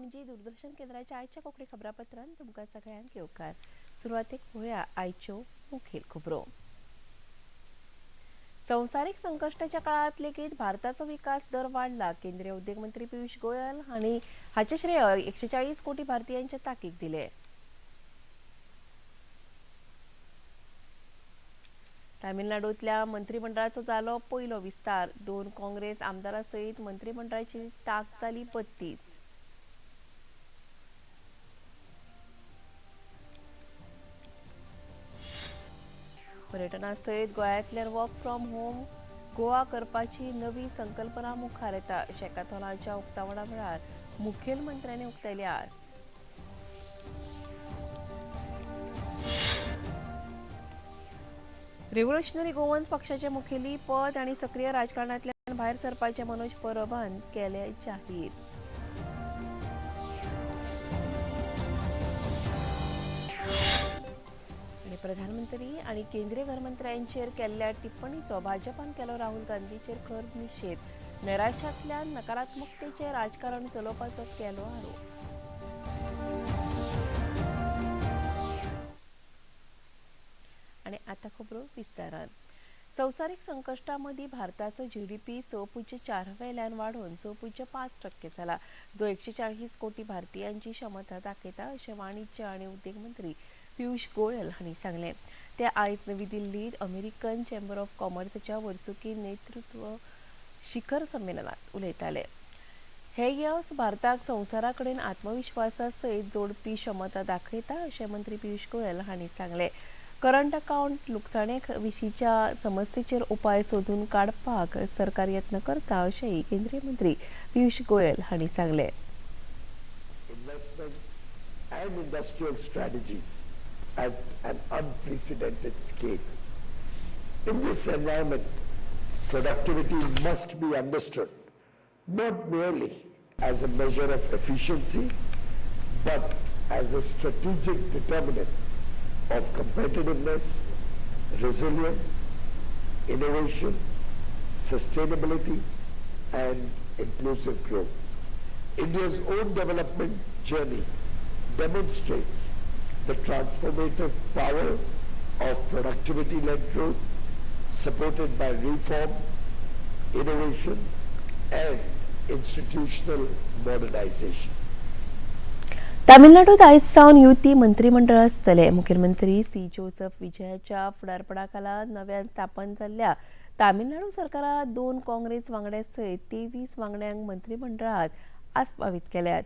पणजी दूरदर्शन केंद्राच्या आयच्या कोंकणी खबरापत्रान तुमकां सगळ्यांक येवकार. सुरवातेक पळोवया आयच्यो मुखेल खबरो. संवसारीक संकश्टाच्या काळात लेगीत भारताचो विकास दर वाडला. केंद्रीय उद्देग मंत्री पियुष गोयल हांणी हाचें श्रेय 140 कोटी भारतीयांच्या ताकीक दिलें. तामिळनाडूंतल्या मंत्रिमंडळाचो जालो पयलो विस्तार. 2 काँग्रेस आमदारां सयत मंत्रिमंडळाची तांक जाली 32. पर्यटना सयत गोंयांतल्यान वर्क फ्रॉम होम गोवा करपाची नवी संकल्पना मुखार येता. शॅकाथॉनाच्या उक्तावणा वेळार मुखेलमंत्र्यांनी उक्तायली आस. रिव्होल्युशनरी गोवन्स पक्षाचे मुखेली पद आनी सक्रीय राजकारणांतल्यान भायर सरपाचे मनोज परबान केले जाहीर. आनी प्रधानमंत्री आनी केंद्रीय घरमंत्र्यांचेर केल्ल्या टिप्पणीचो भाजपान केलो राहुल गांधीचेर खर निशेध. नैराश्यांतल्यान नकारात्मकतेचे राजकारण चलोवपाचो केलो आरोप. आनी आतां खबरो विस्तारान. संवसारीक संकश्टा मदीं भारताचो जीडीपी 6.4 वेल्यान वाडून 6.5% जाला, जो 140 कोटी भारतीयांची क्षमता दाखयता अशें वाणिज्य आनी उद्देग मंत्री पियुष गोयल हांणी सांगलें. ते आयज नवी दिल्लीत अमेरिकन चेंबर ऑफ कॉमर्साच्या वर्सुकी नेतृत्व शिखर संमेलनात उलयताले. हे येस भारताक संवसारा कडेन आत्मविश्वासा सयत जोडपी क्षमता दाखयता अशें मंत्री पियुष गोयल हांणी सांगलें. करंट अकाउंट लुकसाणे विशींच्या समस्येचेर उपाय सोदून काडपाक सरकार यत्न करता अशेंय केंद्रीय मंत्री पियुष गोयल हांणी सांगलें. Investment and industrial strategies at an unprecedented scale. In this environment, productivity must be understood not merely as a measure of efficiency, but as a strategic determinant of competitiveness, resilience, innovation, sustainability, and inclusive growth. India's own development journey demonstrates the transformative power of productivity-led growth, supported by reform, innovation, and institutional modernization. तामिळनाडूत आयज सावन युती मंत्रिमंडळ आसतले. मुखेलमंत्री C Joseph विजयाच्या फुडारपणाखाला नव्यान स्थापन जाल्ल्या तामिळनाडू सरकारात 2 काँग्रेस वांगड्या सयत 23 वांगड्यांक मंत्रिमंडळात आस्पावीत केल्यात.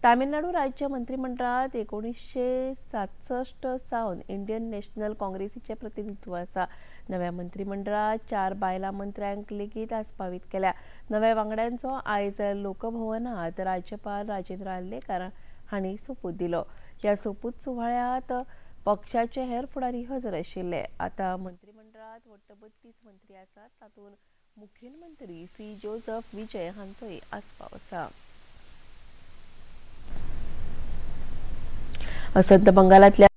तामिळनाडू राज्य मंत्रिमंडळात 1967 सावन इंडियन नॅशनल काँग्रेसीचें प्रतिनिधित्व आसा. नव्या मंत्रिमंडळात 4 बायलां मंत्र्यांक लेगीत आस्पावीत केल्या. नव्या वांगड्यांचो आयज लोकभवनात राज्यपाल राजेंद्र आर्लेकर हांणी सोपूत दिलो. ह्या सोपूत सुवाळ्यांत पक्षाचे हेर फुडारी हजर आशिल्ले. आतां मंत्रिमंडळात वट्ट 32 मंत्री आसात, तातूंत मुखेलमंत्री सी जोसफ विजय हांचोय आस्पाव आसा. असंत बंगालांतल्या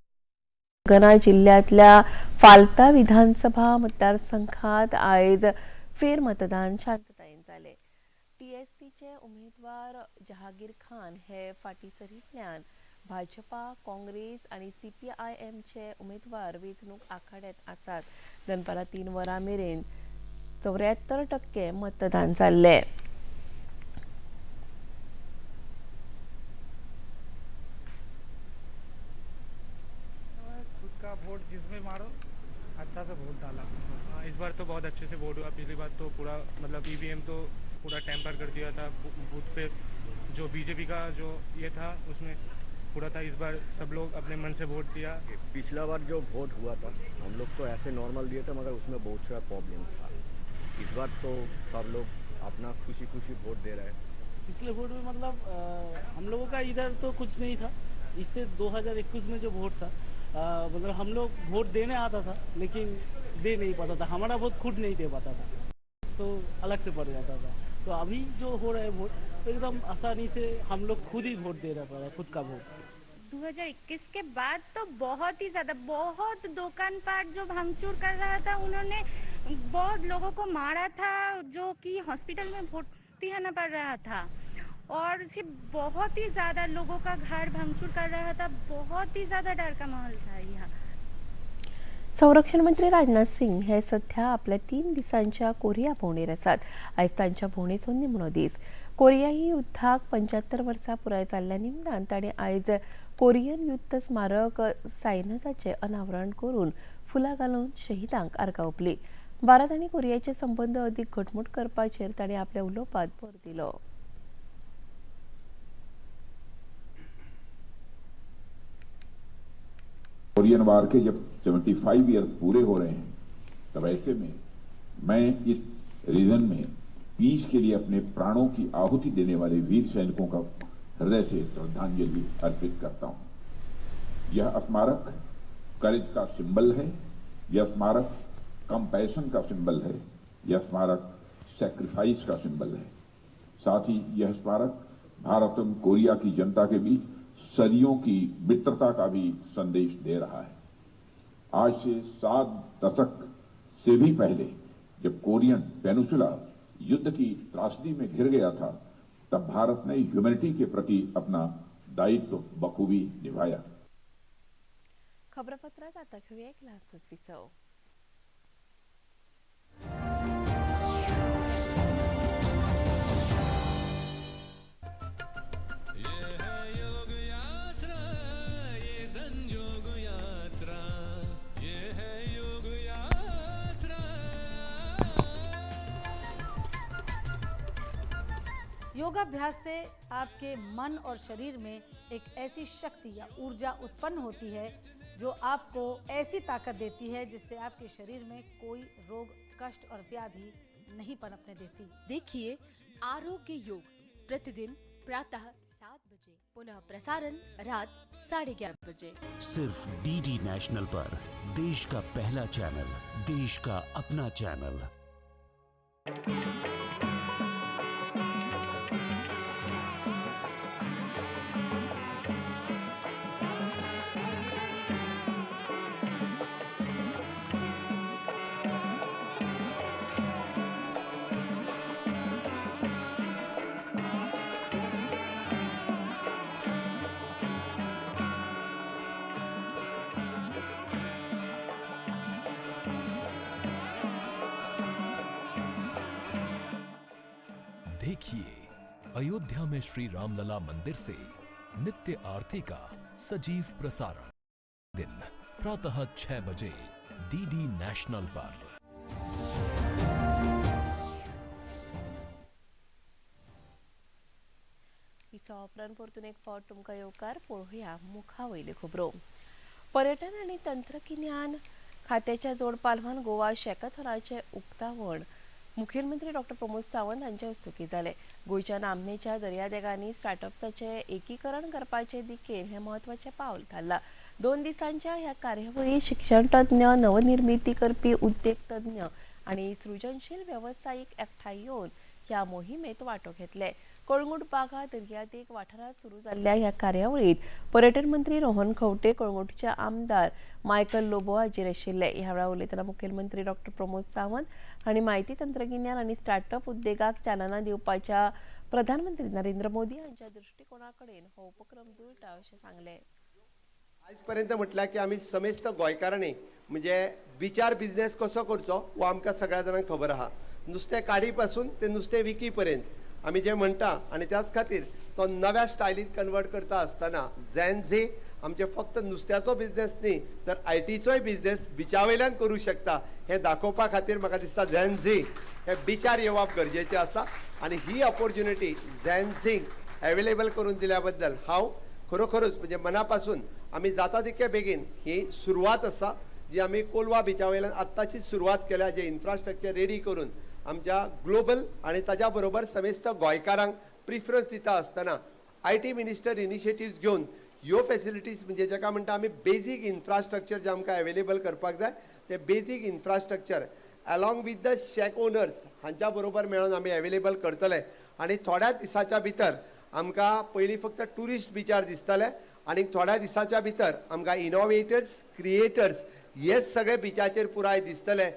गना जिल्ह्यांतल्या फालता विधानसभा मतदारसंघात आयज फेरमतदान शांततायेन जालें. टीएससीचे उमेदवार जहागीर खान हे फाटीं सरिल्ल्यान भाजपा, काँग्रेस आनी सीपीआयएमचे उमेदवार वेंचणूक आखाड्यांत आसात. दनपारां 3 वरां मेरेन 74% मतदान जाल्लें. खुद का वोट जिसमें मारो अच्छा से वोट डाला। हाँ, इस बार तो बहुत अच्छे से वोट हुआ। पिछली बार तो पूरा मतलब ईवीएम तो पूरा टेम्पर कर दिया था। बूथ पे जो बीजेपी का जो ये था उसमें पूरा था। इस बार सब लोग अपने मन से वोट दिया। पिछला बार जो वोट हुआ था हम लोग तो ऐसे नॉर्मल दिए थे, मगर उसमें बहुत सारा प्रॉब्लम था। इस बार तो सब लोग अपना खुशी खुशी वोट दे रहे हैं। पिछले वोट में मतलब हम लोगों का इधर तो कुछ नहीं था। इससे 2021 में जो वोट था मतलब हम लोग वोट देने आता था लेकिन दे नहीं पाता था। हमारा वोट खुद नहीं दे पाता था तो अलग से पड़ जाता था। तो अभी जो हो रहा है वोट तो एकदम आसानी से हम लोग खुद ही वोट दे रहा है, खुद का वोट। 2021 के बाद तो बहुत ही ज़्यादा बहुत दुकान पाट जो भांगचूर कर रहा था, उन्होंने बहुत लोगों को मारा था, जो कि हॉस्पिटल में भर्ती होना पड़ रहा था। और सिर्फ बहुत ही ज़्यादा लोगों का घर भंगचूर कर रहा था। बहुत ही ज़्यादा डर का माहौल था यहाँ। संरक्षण मंत्री राजनाथ सिंग हे सध्या आपल्या 3 दिसांच्या कोरिया भोंवडेर आसात। आयज तांच्या भोंवडेचो निमणो दीस। कोरियाई युद्धाक 75 वर्सां पुराय जाल्ल्या निमतान तांणी आयज कोरियन युद्ध स्मारक सायनाजाचें अनावरण करून फुलां घालून शहीदांक आर्गां ओंपली। भारत आनी कोरियाचे संबंद अदीक घटमूट करपाचेर तांणी आपल्या उलोवपांत भर दिलो। कोरियन वार के जब 75 इयर्स पूरे हो रहे हैं, तब ऐसे में मैं इस रीजन में पीस के लिए अपने प्राणों की आहुति देने वाले वीर सैनिकों का हृदय से श्रद्धांजलि अर्पित करता हूं। यह स्मारक करेज का सिंबल है, यह स्मारक कंपैशन का सिंबल है, यह स्मारक सैक्रिफाइस का सिंबल है। साथ ही यह स्मारक भारत एवं कोरिया की जनता के बीच सदियों की मित्रता का भी संदेश दे रहा है। आज से 7 दशक से भी पहले जब कोरियन पेनिनसुला युद्ध की त्रासदी में घिर गया था, तब भारत ने ह्यूमैनिटी के प्रति अपना दायित्व बखूबी निभाया। खबरपत्रात आता घेऊया एक ल्हानसोच विसव। योगाभ्यास से आपके मन और शरीर में एक ऐसी शक्ति या ऊर्जा उत्पन्न होती है जो आपको ऐसी ताकत देती है जिससे आपके शरीर में कोई रोग, कष्ट और व्याधि नहीं पनपने देती। देखिए आरोग्य योग प्रतिदिन प्रातः 7 बजे, पुनः प्रसारण रात 11:30 बजे, सिर्फ डीडी नेशनल पर। देश का पहला चैनल, देश का अपना चैनल। देखिए अयोध्या में श्री रामलला मंदिर से नित्य आरती का सजीव प्रसारण दिन प्रातः 6 बजे डीडी नेशनल पर। विसवा उपरांत परतून एक फावट तुमकां येवकार। पळोवया मुखा वयल्यो खबरो। पर्यटन आनी तंत्रगिन्यान खात्याच्या जोड पालवान गोवा शॅकाथॉनाचें उक्तावण मुखेलमंत्री डॉक्टर प्रमोद सावंत हांचे हस्तुकीं जालें। गोंयच्या नामनेच्या दर्यादेगांनी स्टार्टअप्साचें एकीकरण करपाचे दिकेन हें म्हत्वाचें पावल थारलां। 2 दिसांच्या ह्या कार्यावळींत शिक्षण तज्ञ, नवनिर्मिती करपी उद्देग तज्ञ आनी सृजनशील वेवसायीक एकठांय येवन ह्या मोहिमेंत वांटो घेतले। कळंगूट बागा दर्यादेग वाठारांत सुरू जाल्ल्या ह्या कार्यावळींत पर्यटन मंत्री रोहन खंवटे, कळंगूटचे आमदार मायकल लोबो हाजीर आशिल्ले। ह्या वेळार उलयतना मुखेलमंत्री डॉक्टर प्रमोद सावंत हांणी म्हायती तंत्रगिन्यान आनी स्टार्टअप उद्देगाक चालना दिवपाच्या प्रधानमंत्री नरेंद्र मोदी हांच्या दृश्टिकोणा कडेन हो उपक्रम जुळटा अशें सांगलें। आयज पर्यंत म्हटल्यार की आमी समेस्त गोंयकारांनी म्हणजे विचार बिजनेस कसो करचो हो आमकां सगळ्या जाणांक खबर आहा। नुस्तें काडी पासून ते नुस्तें विकी पर्यंत आमी जें म्हणटा आनी त्याच खातीर तो नव्या स्टायलीन कन्वर्ट करता आसतना झॅन झी आमचे फक्त नुस्त्याचो बिजनेस न्ही तर आयटीचोय बिजनेस बिचा वयल्यान करूं शकता हें दाखोवपा खातीर म्हाका दिसता झॅन झी हे बिचार येवप गरजेचें आसा आनी ही ऑपोर्च्युनिटी झॅन झीक अवेलेबल करून दिल्या बद्दल हांव खरोखरूच म्हणजे मना पासून आमी जाता तितके बेगीन ही सुरवात आसा जी आमी कोलवा बिचा वयल्यान आत्ताची सुरवात केल्या, जे इन्फ्रास्ट्रक्चर रेडी करून आमच्या ग्लोबल आनी ताज्या बरोबर समेस्त गोंयकारांक प्रिफरन्स दिता आसतना I T minister initiatives घेवन ह्यो फॅसिलिटीज म्हणजे जाका म्हणटा आमी बेजीक इन्फ्रास्ट्रक्चर जें आमकां अवेलेबल करपाक जाय ते basic infrastructure along with the shack owners हांच्या बरोबर मेळोन आमी अवेलेबल करतले आनी थोड्या दिसाच्या भितर आमकां पयलीं फक्त ट्युरिस्ट बिचार दिसतले आनी थोड्या दिसाच्या भितर आमकां इनोवेटर्स, क्रिएटर्स हे सगळे बिचाचेर पुराय दिसतले।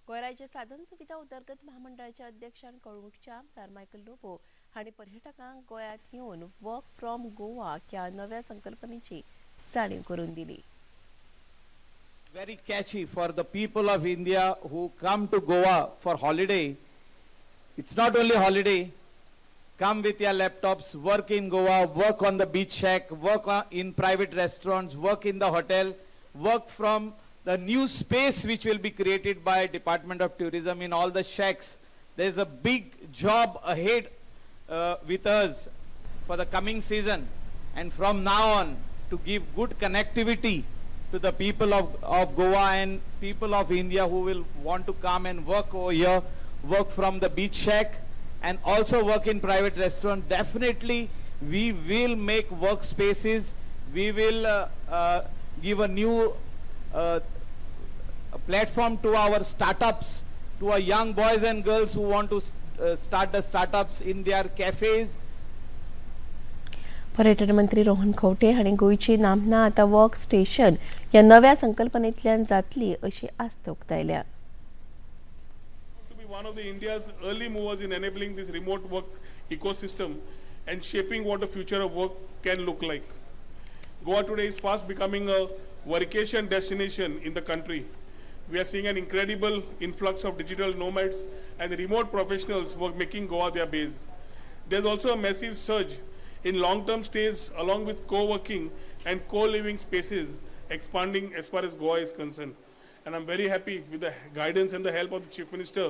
गोंय राज्य साधन सुविधा उदरगत म्हामंडळाचे अध्यक्ष आनी कळंगूटचे आमदार मायकल लोबो हांणी पर्यटकांक गोंयांत येवन वर्क फ्रॉम गोवा ह्या नव्या संकल्पनेची जाणीव करून दिली. Very catchy for the people of India who come to Goa for holiday. It's not only holiday. Come with your laptops, work in Goa, work on the beach shack, work in private restaurants, work in the hotel, work from the new space which will be created by Department of Tourism in all the shacks. There's a big job ahead with us for the coming season, and from now on to give good connectivity to the people of Goa and people of India who will want to come and work over here, work from the beach shack and also work in private restaurant. Definitely we will make workspaces. We will give a new platform to our startups, to our young boys and girls who want to start the startups in their cafes. पर्यटन मंत्री रोहन खंवटे हांणी गोंयची नामना आतां work station ह्या नव्या संकल्पनेंतल्यान जातली अशी आस्त उक्तायल्या. To be one of the India's early movers in enabling this remote work ecosystem and shaping what the future of work can look like. Goa today is fast becoming a workation destination in the country. We are seeing an incredible influx of digital nomads and remote professionals who are making Goa their base. There's also a massive surge in long-term stays along with co-working and co-living spaces expanding as far as Goa is concerned. And I'm very happy with the guidance and the help of the Chief Minister.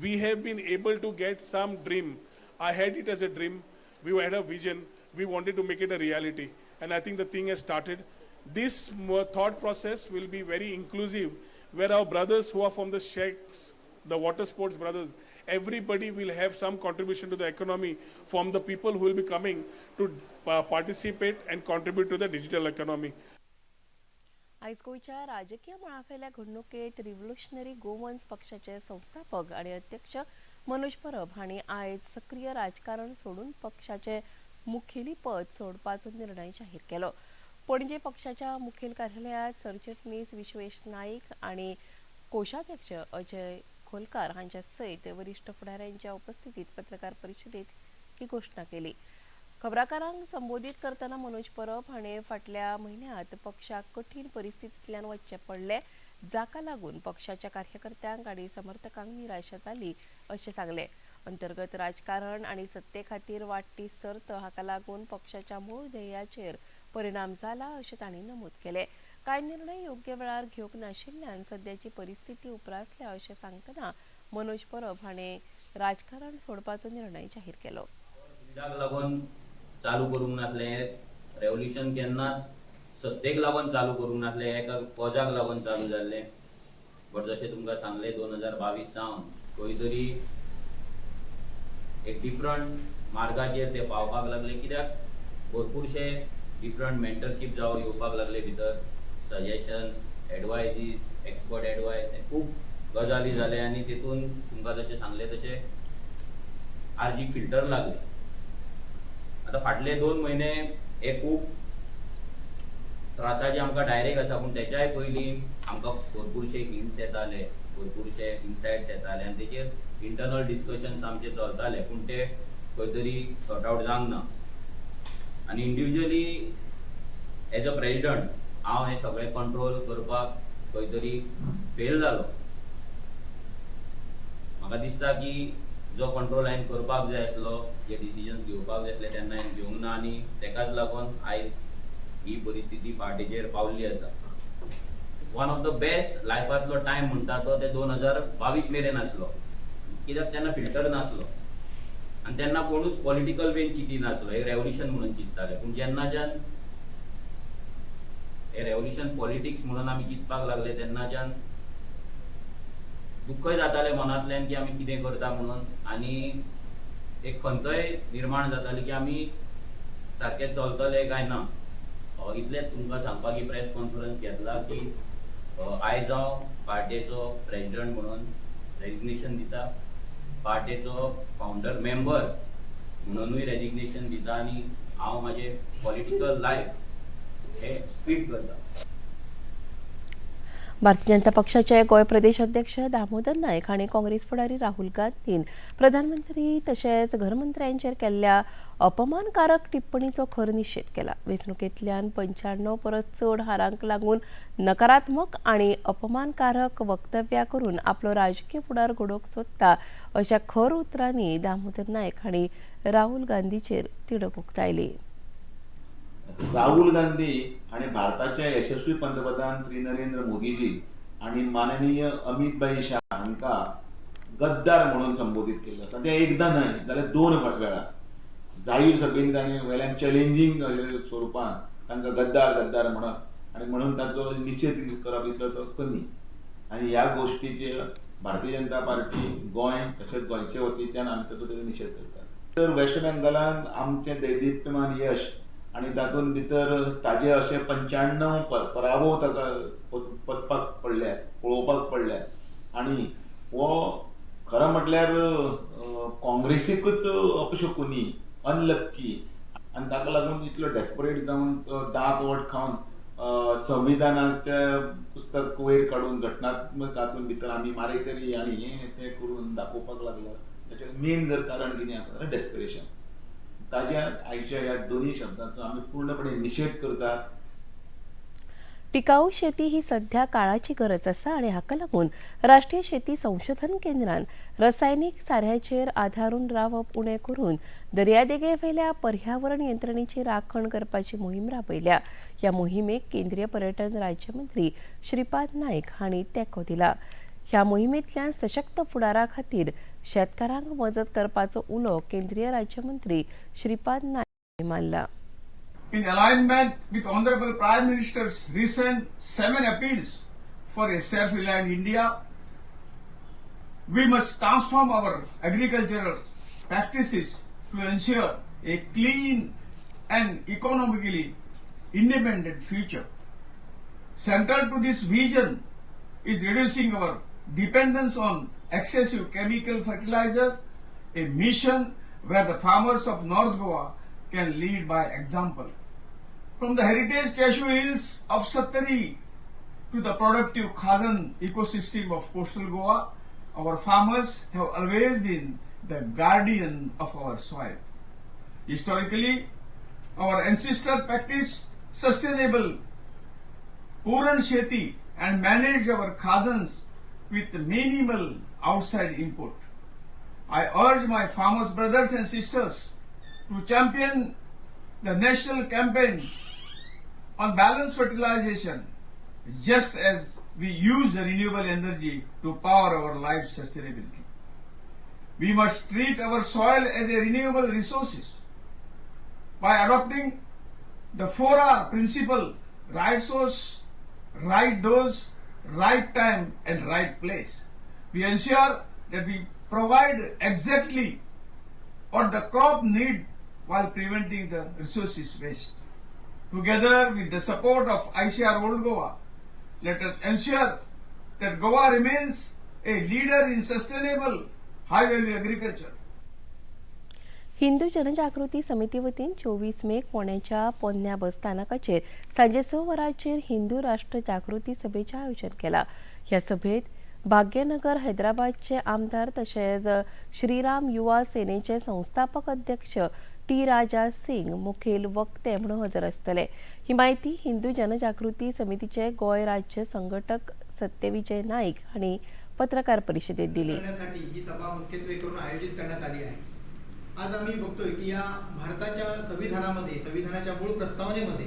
We have been able to get some dream. I had it as a dream. We had a vision. We wanted to make it a reality. And I think the thing has started. This thought process will be very inclusive, where our brothers who are from the shacks, the water sports brothers, everybody will have some contribution to the economy from the people who will be coming to participate and contribute to the digital economy. आयज गोंयच्या राजकीय मळावेल्या घडणुकेत revolutionary Goans पक्षाचे संस्थापक आनी अध्यक्ष मनोज परब हांणी आयज सक्रीय राजकारण सोडून पक्षाचे मुखेली पद सोडपाचो निर्णय जाहीर केलो. पणजे पक्षाच्या मुखेल कार्यालयात सरचिटणीस विश्वेश नाईक आनी कोषाध्यक्ष अजय खोलकार हांच्या सयत वरिश्ठ फुडाऱ्यांच्या उपस्थितीत पत्रकार परिशदेत ही घोशणा केली. खबराकारांक संबोधीत करतना मनोज परब हाणें फाटल्या म्हयन्यांत पक्षाक कठीण परिस्थितींतल्यान वचचें पडलें, जाका लागून पक्षाच्या कार्यकर्त्यांक आनी समर्थकांक निराशा जाली अशें सांगलें. अंतर्गत राजकारण आनी सत्ते खातीर वाडटी सर्त हाका लागून पक्षाच्या मूळ ध्येयाचेर परिणाम जाला अशें तांणी नमूद केलें. कांय निर्णय योग्य वेळार घेवंक नाशिल्ल्यान सद्याची परिस्थिती उप्रासल्या अशें सांगतना मनोज परब हाणें राजकारण सोडपाचो निर्णय जाहीर केलो. कित्याक लागून चालू करूंक नासलें हें रेवोल्युशन, केन्नाच सत्तेक लागून चालू करूंक नासलें, एका कॉजाक लागून चालू जाल्लें. बट जशें तुमकां सांगलें, 2022 सावन खंय तरी एक डिफरंट मार्गाचेर ते पावपाक लागले, कित्याक भरपूरशे डिफरंट मेंटरशीप जावं येवपाक लागले भितर, सजेशन्स, एडवायजीस, एक्सपर्ट एडवायस, खूब गजाली जाले आनी तितून तुमकां जशें सांगलें तशें आरजी फिल्टर लागले. आतां फाटले 2 म्हयने हे खूब त्रासाचे आमकां डायरेक्ट आसा, पूण तेच्याय पयलीं आमकां भरपूरशे हिंट्स येताले, भरपूरशे इनसायट्स येताले आनी तेचेर इंटरनल डिस्कशन्स आमचे चलताले, पूण ते खंय तरी सॉर्ट आवट जावंक ना. आनी इंडिविज्युअली एज अ प्रेजिडंट हांव हें सगळें कंट्रोल करपाक खंय तरी फेल जालो. म्हाका दिसता की जो कंट्रोल हांवें करपाक जाय आसलो, जे डिसिजन्स घेवपाक जाय आसले, तेन्ना हांवें घेवंक ना आनी तेकाच लागून आयज ही परिस्थिती पार्टीचेर पावल्ली आसा. वन ऑफ the best लायफांतलो टायम म्हणटा तो ते 2022 मेरेन आसलो, कित्याक तेन्ना फिल्टर नासलो आनी तेन्ना कोणूच पॉलिटिकल वेन चिंती नासलो, एक रेवोल्युशन म्हणून चिंतताले. पूण जेन्नाच्यान हे रेवोल्युशन पॉलिटिक्स म्हणून आमी चिंतपाक लागले, तेन्नाच्यान दुख्खय जातालें मनांतल्यान की आमी कितें करता म्हणून आनी एक खंतय निर्माण जाताली की आमी सारकें चलतले काय ना. इतलेंच तुमकां सांगपाक ही प्रेस कॉन्फरन्स घेतला की आयज हांव पार्टेचो प्रेजिडंट म्हणून रेजिग्नेशन दिता, पार्टेचो फावंडर मेंबर म्हणुनूय रेजिग्नेशन दिता आनी हांव म्हाजें पॉलिटिकल लायफ हें क्वीट करता. भारतीय जनता पक्षाचे गोंय प्रदेश अध्यक्ष दामोदर नायक हांणी काँग्रेस फुडारी राहुल गांधीन प्रधानमंत्री तशेंच घरमंत्र्यांचेर केल्ल्या अपमानकारक टिप्पणीचो खर निशेध केला. वेंचणुकेंतल्यान 95 परस चड हारांक लागून नकारात्मक आनी अपमानकारक वक्तव्यां करून आपलो राजकीय फुडार घडोवंक सोदता अशा खर उतरांनी दामोदर नायक हांणी राहुल गांधीचेर तिडक उक्तायली. राहुल गांधी आणि भारताचे यशस्वी पंतप्रधान श्री नरेंद्र मोदीजी आणि माननीय अमित भाई शाह हांकां गद्दार म्हणून संबोधीत केल्लें आसा. तें एकदां न्हय जाल्यार 2 वेळा जाहीर सभेन ताणें वेल्यान चॅलेंजींग स्वरुपान तांकां गद्दार गद्दार म्हणप आनी म्हणून ताचो निशेध करप इतलो तो कमी. आनी ह्या गोश्टीचेर भारतीय जनता पार्टी गोंय तशेंच गोंयचे वतींतल्यान आमी ताचो निशेध करतात. तर वेस्ट बेंगॉलान आमचें दैदिप्यमान यश आनी तातूंत भितर ताजे अशे 95 पराभव ताका पचपाक पडल्या, पळोवपाक पडल्या. आनी हो खरो म्हटल्यार काँग्रेसीकूच अपशकुनी, अनलक्की आनी ताका लागून इतलो डेस्परेट जावन दांत वट खावन संविधानाचें पुस्तक वयर काडून घटनात्मक हातूंत भितर आमी मारेकरी आनी हें तें करून दाखोवपाक लागला. ताचें मेन जर कारण कितें आसा जाल्यार डेस्परेशन. ताज्या आयच्या ह्या दोन्ही शब्दांचो आमी पूर्णपणे निशेध करतात. टिकाऊ शेती ही सध्या काळाची गरज आसा आनी हाका लागून राष्ट्रीय शेती संशोधन केंद्रान रसायनीक साऱ्याचेर आधारून रावप उणें करून दर्यादेगेवेल्या पर्यावरण यंत्रणेची राखण करपाची मोहीम राबयल्या. ह्या मोहिमेक केंद्रीय पर्यटन राज्यमंत्री श्रीपाद नायक हांणी तेंको दिला. ह्या मोहिमेंतल्यान सशक्त फुडारा खातीर शेतकारांक मजत करपाचो उलो केंद्रीय राज्यमंत्री श्रीपाद नायक हांणी मारला. In alignment with Honorable Prime Minister's recent 7 appeals for a self-reliant India, we must transform our agricultural practices to ensure a clean and economically independent future. Central to this vision is reducing our dependence on excessive chemical fertilizers, a mission where the farmers of North Goa can lead by example. From the heritage cashew hills of Sattari to the productive Khazan ecosystem of coastal Goa, our farmers have always been the guardian of our soil. Historically, our ancestors practiced sustainable Puran Sheti and managed our khazans with minimal outside input. I urge my farmers brothers and sisters to champion the national campaign on balanced fertilization, just as we use the renewable energy to power our lives sustainability. We must treat our soil as a renewable resource. By adopting the 4R principle, right source, right dose, right time and right place, we ensure that we provide exactly what the crop need while preventing the resources waste. Together with the support of ICR Old Goa, let us ensure that Goa remains a leader in sustainable high-value agriculture. Hindu Janjagruti समिती वतीन 24 मेक फोंडेंच्या पोन्न्या बस स्थानकाचेर सांजे 6 वरांचेर हिंदू राष्ट्र जागृती सभेचें आयोजन केलां. ह्या सभेत भाग्यनगर हैदराबादचे आमदार तशेंच श्रीराम युवा सेनेचे संस्थापक अध्यक्ष टी राजा सिंग मुखेल वक्ते म्हणून हजर आसतले. ही म्हायती हिंदू जनजागृती समितीचे गोंय राज्य संघटक सत्यविजय नाईक हांणी पत्रकार परिशदेत दिली. करण्यासाठी ही सभा मुख्यत्वे करून आयोजित करण्यात आली आहे. आज आम्ही बघतोय की या भारताच्या संविधानामध्ये, संविधानाच्या मूळ प्रस्तावनेमध्ये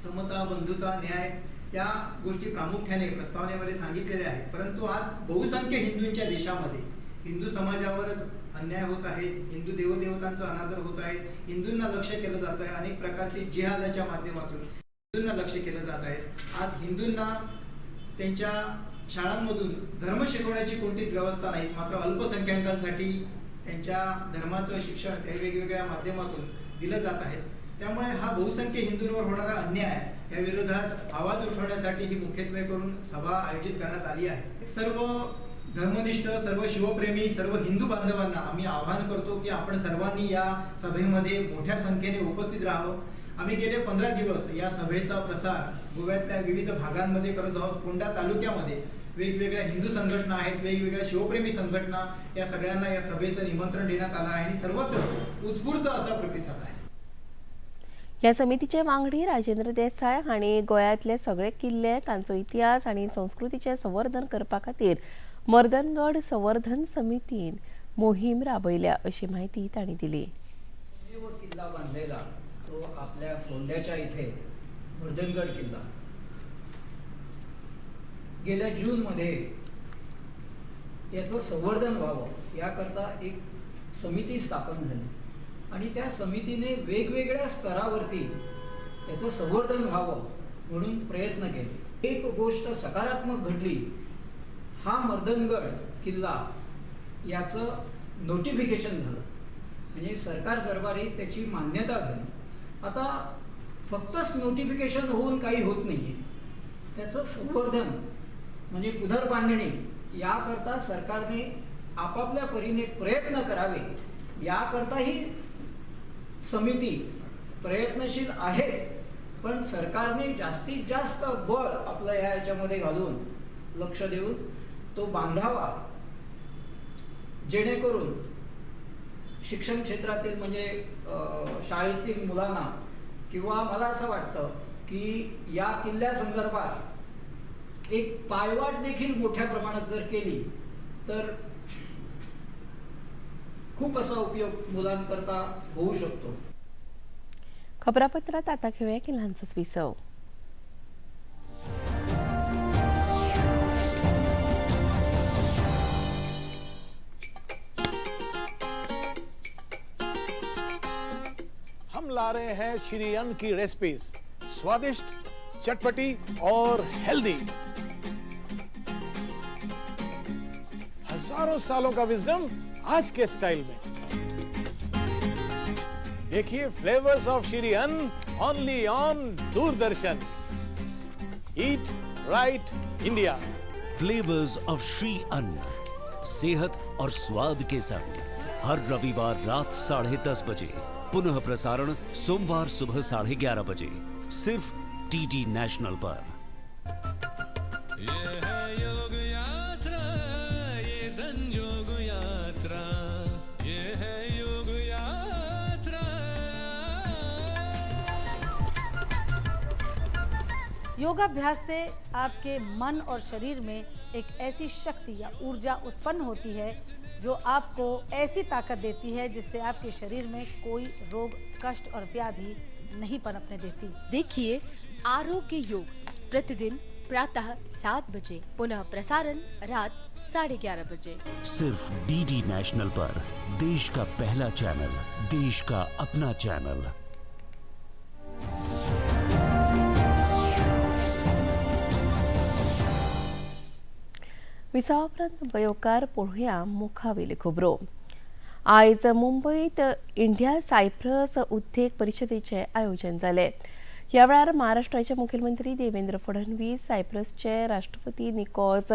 समता, बंधुता, न्याय या गोष्टी प्रामुख्याने प्रस्तावनेमध्ये सांगितलेल्या आहेत. परंतु आज बहुसंख्य हिंदूंच्या देशामध्ये हिंदू समाजावरच अन्याय होत आहे, हिंदू देवदेवतांचा अनादर होत आहे, हिंदूंना लक्ष्य केलं जात आहे, अनेक प्रकारचे जिहादाच्या माध्यमातून हिंदूंना लक्ष्य केलं जात आहे. आज हिंदूंना त्यांच्या शाळांमधून धर्म शिकवण्याची कोणतीच व्यवस्था नाही, मात्र अल्पसंख्याकांसाठी त्यांच्या धर्माचं शिक्षण काही वेगवेगळ्या माध्यमातून दिलं जात आहे. त्यामुळे हा बहुसंख्य हिंदूंवर होणारा अन्याय या विरोधात आवाज उठवण्यासाठी ही मुख्यत्वे करून सभा आयोजित करण्यात आली आहे. सर्व धर्मनिष्ठ, सर्व शिवप्रेमी, सर्व हिंदू बांधवांना आम्ही आवाहन करतो की आपण सर्वांनी या सभेमध्ये मोठ्या संख्येने उपस्थित राहावं. आम्ही गेले 15 दिवस या सभेचा प्रसार गोव्यातल्या विविध भागांमध्ये करत आहोत. फोंडा तालुक्यामध्ये वेगवेगळ्या हिंदू संघटना आहेत, वेगवेगळ्या शिवप्रेमी संघटना, या सगळ्यांना या सभेचं निमंत्रण देण्यात आलं आहे आणि सर्वत्र उत्स्फूर्त असा प्रतिसाद आहे. ह्या समितीचे वांगडी राजेंद्र देसाय हांणी गोंयांतले सगळे किल्ले, तांचो इतिहास आनी संस्कृतीचें संवर्धन करपा खातीर मर्दनगड संवर्धन समितीन मोहीम राबयल्या अशी म्हायती तांणी दिली. किल्ला बांधलेला तो आपल्या फोंड्याच्या इथे मर्दनगड किल्ला गेल्या जूनमध्ये याचं संवर्धन व्हावं याकरता एक समिती स्थापन झाली आणि त्या समितीने वेगवेगळ्या स्तरावरती त्याचं संवर्धन व्हावं म्हणून प्रयत्न केले. एक गोष्ट सकारात्मक घडली, हा मर्दनगड किल्ला याचं नोटिफिकेशन झालं, म्हणजे सरकार दरबारी त्याची मान्यता झाली. आता फक्तच नोटिफिकेशन होऊन काही होत नाही आहे, त्याचं संवर्धन म्हणजे पुनर्बांधणी याकरता सरकारने आपापल्या परीने प्रयत्न करावे याकरताही समिती प्रयत्नशील आहेच, पण सरकारने जास्तीत जास्त बळ आपलं ह्या याच्यामध्ये घालून लक्ष देऊन तो बांधावा, जेणेकरून शिक्षण क्षेत्रातील म्हणजे शाळेतील मुलांना किंवा मला असं वाटतं की या किल्ल्यासंदर्भात एक पायवाट देखील मोठ्या प्रमाणात जर केली तर खूप असा उपयोग मुलांकरता होऊ शकतो. खबरापत्रात आता घेऊया की लहानसंच विसव. हम ला रहे हैं श्री अन्न की रेसिपीज, स्वादिष्ट, चटपटी और हेल्दी। हजारों सालों का विजडम आज के स्टाइल में। देखिए flavours of Shri Anna only on Doordarshan. Eat right India. Flavours of Shri Anna, सेहत और स्वाद के संग, हर रविवार रात 10:30 बजे, पुनः प्रसारण सोमवार सुबह 11:30 बजे, सिर्फ डीडी नेशनल पर। ये है योग यात्रा, ये संजोग यात्रा, ये है योग यात्रा। योगाभ्यास से आपके मन और शरीर में एक ऐसी शक्ति या ऊर्जा उत्पन्न होती है जो आपको ऐसी ताकत देती है जिससे आपके शरीर में कोई रोग, कष्ट और व्याधि नहीं पनपने देती। देखिए आरोग्य योग प्रतिदिन प्रातः 7 बजे, पुनः प्रसारण रात 11:30 बजे, सिर्फ डीडी नेशनल पर। देश का पहला चैनल, देश का अपना चैनल। विसावा उपरांत येवकार पळोवया मुखावेल्यो खबरो. आयज मुंबयत इंडिया सायप्रस उद्देग परिशदेचें आयोजन जालें. ह्या वेळार महाराष्ट्राचे मुखेलमंत्री देवेंद्र फडणवीस, सायप्रसचे राष्ट्रपती निकोस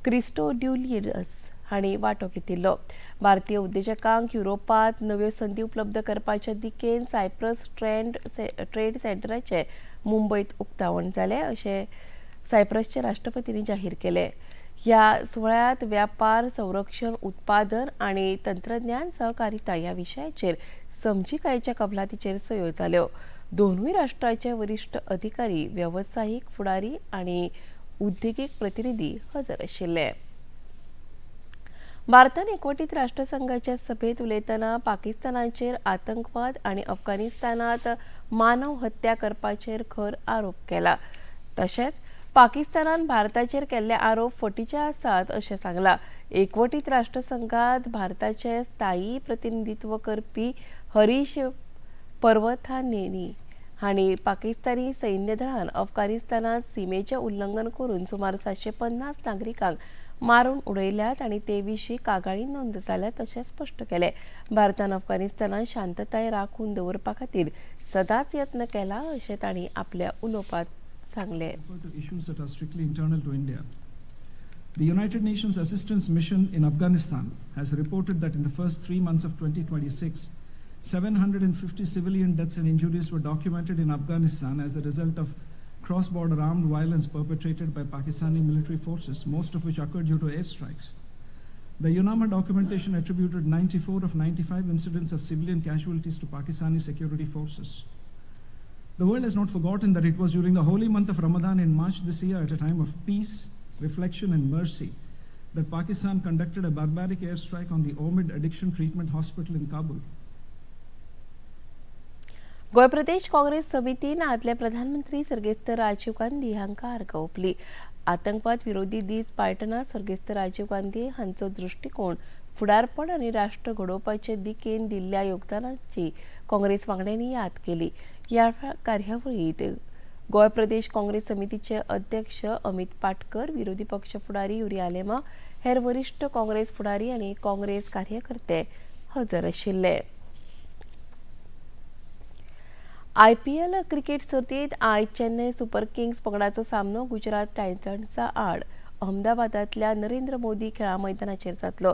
क्रिस्टोड्युलिडस हांणी वांटो घेतिल्लो. भारतीय उद्देजकांक युरोपांत नव्यो संदी उपलब्ध करपाच्या दिकेन सायप्रस ट्रेड सेंटराचें मुंबयत उक्तावण जालें अशें सायप्रसच्या राष्ट्रपतींनी जाहीर केलें. ह्या सुवाळ्यांत व्यापार, संरक्षण, उत्पादन आनी तंत्रज्ञान सहकारिता ह्या विशयाचेर समजिकायेच्या कबलातीचेर सयो जाल्यो. दोनूय राष्ट्राचे वरिश्ठ अधिकारी, वेवसायीक फुडारी आनी उद्देगीक प्रतिनिधी हजर आशिल्ले. भारतान एकवटीत राष्ट्रसंघाच्या सभेत उलयतना पाकिस्तानाचेर आतंकवाद आनी अफगाणिस्तानात मानव हत्या करपाचेर खर आरोप केला. तशेंच पाकिस्तानान भारताचेर केल्ले आरोप फटीचे आसात अशें सांगलां. एकवटीत राष्ट्रसंघात भारताचे स्थायी प्रतिनिधित्व करपी हरीश पर्वथानेनी हांणी पाकिस्तानी सैन्य दळान अफगाणिस्तानात सीमेचें उल्लंघन करून सुमार 750 नागरिकांक मारून उडयल्यात आनी ते विशीं कागाळी नोंद जाल्यात अशें स्पश्ट केलें. भारतान अफगाणिस्तानात शांतताय राखून दवरपा खातीर सदांच यत्न केला अशें तांणी आपल्या उलोवपांत सांगलें. Issues that are strictly internal to India. The United Nations Assistance Mission in Afghanistan has reported that in the first 3 months of 2026, 750 civilian deaths and injuries were documented in Afghanistan as a result of cross-border armed violence perpetrated by Pakistani military forces, most of which occurred due to airstrikes. The UNAMA documentation attributed 94 of 95 incidents of civilian casualties to Pakistani security forces. The world has not forgotten that it was during the holy month of Ramadan in March this year, at a time of peace, reflection, and mercy, that Pakistan conducted a barbaric airstrike on the Omid Addiction Treatment Hospital in Kabul. Goa Pradesh Congress समितीन आदले प्रधानमंत्री सर्गेस्त राजीव गांधी हांकां आर्गां ओंपली. आतंकवाद विरोधी दीस पाळटना सर्गेस्त राजीव गांधी हांचो दृश्टिकोण, फुडारपण आनी राष्ट्र घडोवपाचे दिकेन दिल्ल्या योगदानाची काँग्रेस वांगड्यांनी याद केली. ह्या कार्यावळींत गोंय प्रदेश काँग्रेस समितीचे अध्यक्ष अमित पाटकर, विरोधी पक्ष फुडारी युरी आलेमा, हेर वरिश्ठ काँग्रेस फुडारी आनी काँग्रेस कार्यकर्ते हजर आशिल्ले. आयपीएल क्रिकेट सर्तींत आयज चेन्नय सुपर किंग्स पंगडाचो सामनो गुजरात टायटन्सा आड अहमदाबादांतल्या नरेंद्र मोदी खेळा मैदानाचेर जातलो.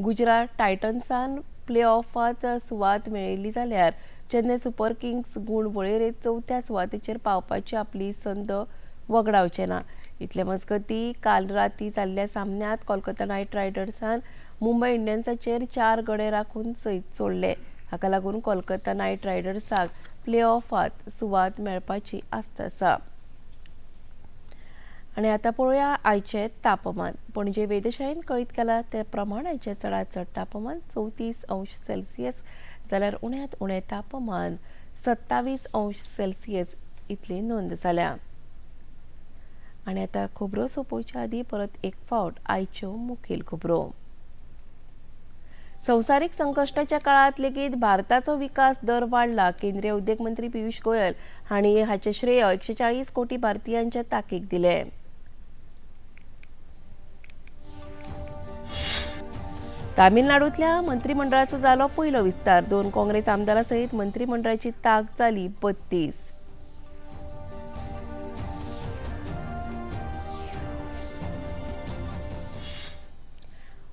गुजरात टायटन्सान प्ले ऑफांत सुवात मेळयली जाल्यार चेन्नय सुपर किंग्स गूण वळेरेंत चवथ्या सुवातेचेर पावपाची आपली संद वगडावचे ना. इतले मजगतीं काल राती जाल्ल्या सामन्यांत कोलकाता नायट रायडर्सान मुंबय इंडियन्साचेर 4 गडे राखून सैत सोडले. हाका लागून कोलकाता नायट रायडर्साक प्ले ऑफांत सुवात मेळपाची आस्त आसा. आनी आतां पळोवया आयचें तापमान. पणजे वेधशाळेन कळीत केलां ते प्रमाण आयचें चडांत चड तापमान 34 अंश सेल्सियस जाल्यार उण्यांत उणें तापमान 27 अंश सेल्सियस इतली नोंद जाल्या. आनी आतां खबरो सोंपोवच्या आदीं परत एक फावट आयच्यो मुखेल खबरो. संवसारीक संकश्टाच्या काळात लेगीत भारताचो विकास दर वाडला. केंद्रीय उद्देग मंत्री पियुष गोयल हांणी हाचें श्रेय 140 कोटी भारतीयांच्या ताकीक दिलें. तामिळनाडूंतल्या मंत्रिमंडळाचो जालो पयलो विस्तार. 2 काँग्रेस आमदारां सयत मंत्रिमंडळाची तांक जाली 32.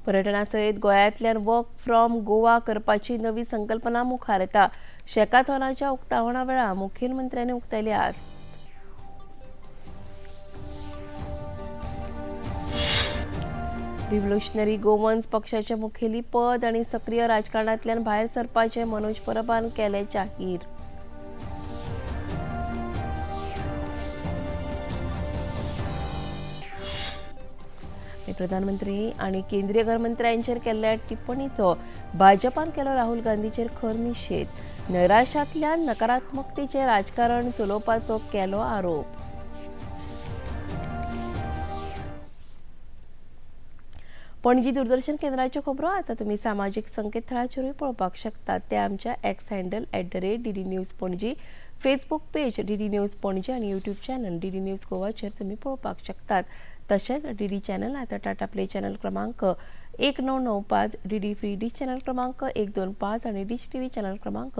पर्यटना सयत गोंयांतल्यान वर्क फ्रॉम गोवा करपाची नवी संकल्पना मुखार येता. शॅकाथॉनाच्या उक्तावणा वेळार मुखेलमंत्र्यांनी उक्तायली आस. रिव्होल्युशनरी गोवन्स पक्षाचे मुखेली पद आनी सक्रीय राजकारणांतल्यान भायर सरपाचें मनोज परबान केलें जाहीर. प्रधानमंत्री आनी केंद्रीय गृहमंत्र्यांचेर केल्ल्या टिप्पणीचो भाजपान केलो राहुल गांधीचेर खर निशेध. नैराश्यांतल्यान नकारात्मकतेचें राजकारण चलोवपाचो केलो आरोप. पणजी दूरदर्शन केंद्राच्यो खबरो आतां तुमी सामाजीक संकेतथळाचेरूय पळोवपाक शकतात. ते आमच्या X handle @DD News Panaji, Facebook page DD News Panaji आनी यूट्यूब चॅनल DD news गोवाचेर तुमी पळोवपाक शकतात. तशेंच डीडी चॅनल आतां टाटा प्ले चॅनल क्रमांक 1995, डीडी फ्री डिश चॅनल क्रमांक 125 आनी डिश टीव्ही चॅनल क्रमांक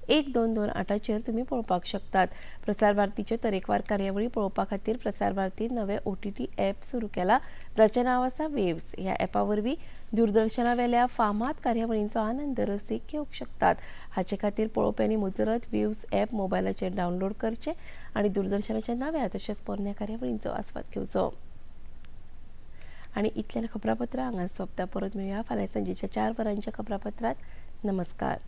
1228चेर तुमी पळोवपाक शकतात. प्रसार भारतीच्यो तरेकवार कार्यावळी पळोवपा खातीर प्रसार भारतीन नवें OTT app सुरू केला जाचें नांव आसा वेव्स. ह्या ॲपा वरवीं दूरदर्शना वेल्या फामाद कार्यावळींचो आनंद रसीक घेवंक शकतात. हाचे खातीर पळोवप्यांनी मुजरत वेव्स ॲप मोबायलाचेर डावनलोड करचें आनी दूरदर्शनाच्या नव्या तशेंच पोरण्या कार्यावळींचो आस्वाद घेवचो. आनी इतल्यान खबरापत्रां हांगा सोंपता. परत मेळया फाल्यां सांजेच्या 4 वरांच्या खबरापत्रांत. नमस्कार.